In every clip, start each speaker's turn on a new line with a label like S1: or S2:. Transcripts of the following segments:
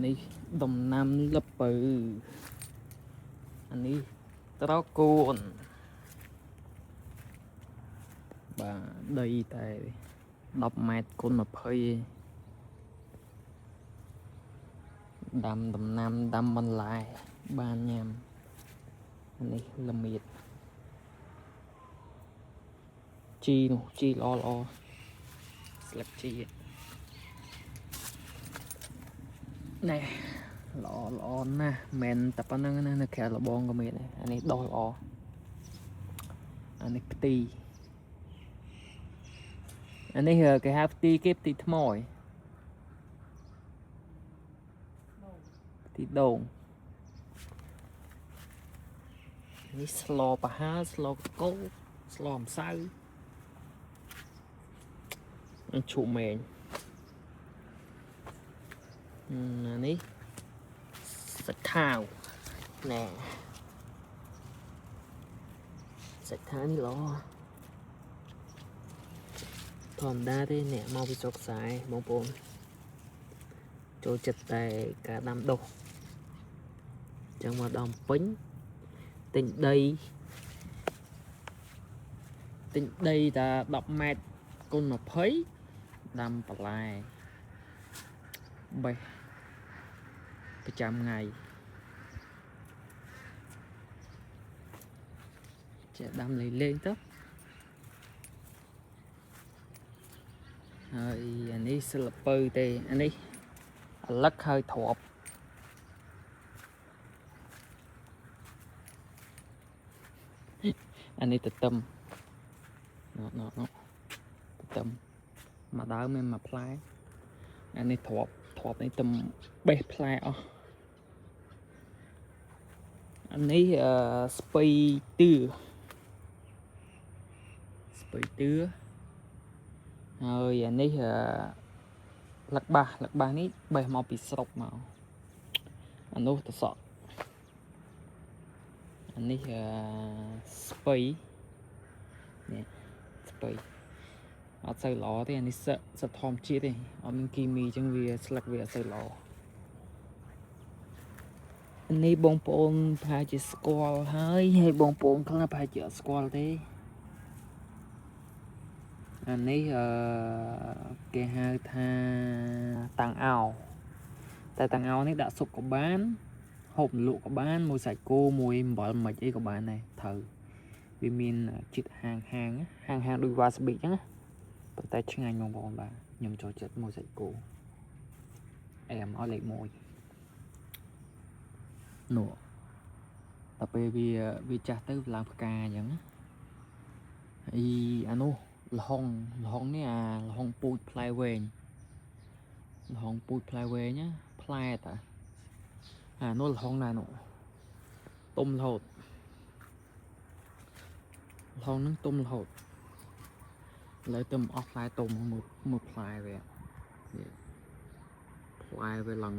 S1: នេះដំណាំល្ពៅអានេះត្រកួនបាទដីតែ10ម៉ែត្រគុណ20ឯងដាំដំណាំដាំបន្លែបានញ៉ាំអានេះល្មៀតជីនោះជីល្អល្អស្លឹកជីណែល្អល្អណាស់មិនតែប៉ុណ្្នឹងណានៅក្រៅលបងក៏មានដែរអានេះដោះល្អអានេះផ្ទីអានេះគេហៅផ្ទីគេផ្ទីថ្មឯងផ្ទីដូងនេះស្លប្រហើស្លកកោស្លម្សៅនឹងឈូកមែងអានេះសាច់ខាវណែសាច់ខាវនេះល្អធម្មតាទេអ្នកមកពីស្រុកខ្សែបងប្អូនចូលចិត្តតែការដាំដុះចឹងមកដល់ពេញទិញដីទិញដីតែ10ម៉ែត្រគុណ20ដាំបន្លែបេះប្រចាំថ្ងៃចេះដាំលេងលេងទៅហើយអានេះសិលពៅទេអានេះអាលឹកហើយទ្របអានេះទទឹមណណណទទឹមមួយដើមមានមួយផ្លែអានេះទ្របទ្របនេះទំបេះផ្លែអស់អានេះអឺស្ពៃទឿស្ពៃទឿហើយអានេះអឺលឹកបាសលឹកបាសនេះបេះមកពីស្រុកមកអានោះតសក់អានេះអឺស្ពៃនេះស្ពៃអត់សូវល្អទេអានេះសិសិធម្មជាតិទេអត់មានគីមីអញ្ចឹងវាស្លឹកវាអត់សូវល្អនេះបងប្អូនប្រហែលជាស្គាល់ហើយហើយបងប្អូនខ្លះប្រហែលជាអត់ស្គាល់ទេអានេះអឺគេហៅថាតាំងអោតែតាំងអោនេះដាក់ស៊ុបក៏បានហូបលក់ក៏បានមួយសាច់គោមួយអំបិលមិនអីក៏បានដែរត្រូវវាមានជាតិហាងហាងហាងហាងដូចវ៉ាសាប៊ីអញ្ចឹងណាប៉ុន្តែឆ្ងាញ់បងប្អូនបាទខ្ញុំចូលចិត្តមួយសាច់គោអែមឲ្យលេខ1នោះដល់ពេលវាវាចាស់ទៅឡើងផ្កាអញ្ចឹងណាអីអានោះលហុងលហុងនេះអាលហុងពូជផ្លែវែងលហុងពូជផ្លែវែងណាផ្លែតាអានោះលហុងណានោះទុំរហូតលហុងហ្នឹងទុំរហូតឥឡូវទៅអស់ផ្លែទុំមើលមើលផ្លែវានេះផ្លែវាឡើង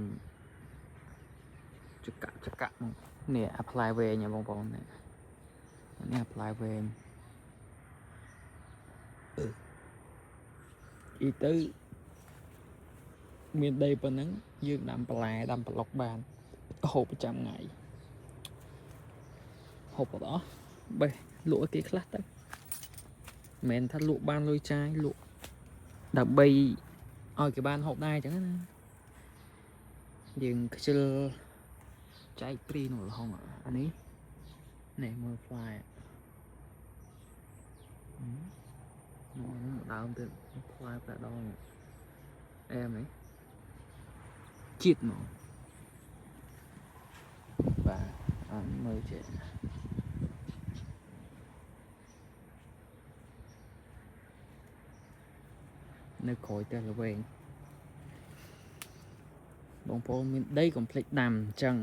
S1: ចកាក់ចកាក់មកនេះអាផ្លែវែងបងប្អូននេះនេះអាផ្លែវែងអ៊ីទៅមានដីប៉ុណ្ណឹងយើងដាំបន្លែដាំប្លុកបានហូបប្រចាំថ្ងៃហូបអត់អស់បេះលក់ឲ្យគេខ្លះទៅមិនមែនថាលក់បានលុយចាយលក់ដើម្បីឲ្យគេបានហូបដែរអញ្ចឹងណាយើងខ្ជិលចែកព្រីនោះលហុងអានេះនេះមើលផ្លែនោះនោះដើមទៀតផ្លែផ្លែដងអែមហ៎ជាតិមកបាទអត់មើលចេះនៅក្រោយផ្ទះល្វែងបងប្អូនមានដីកុំភ្លេចដាំអញ្ចឹង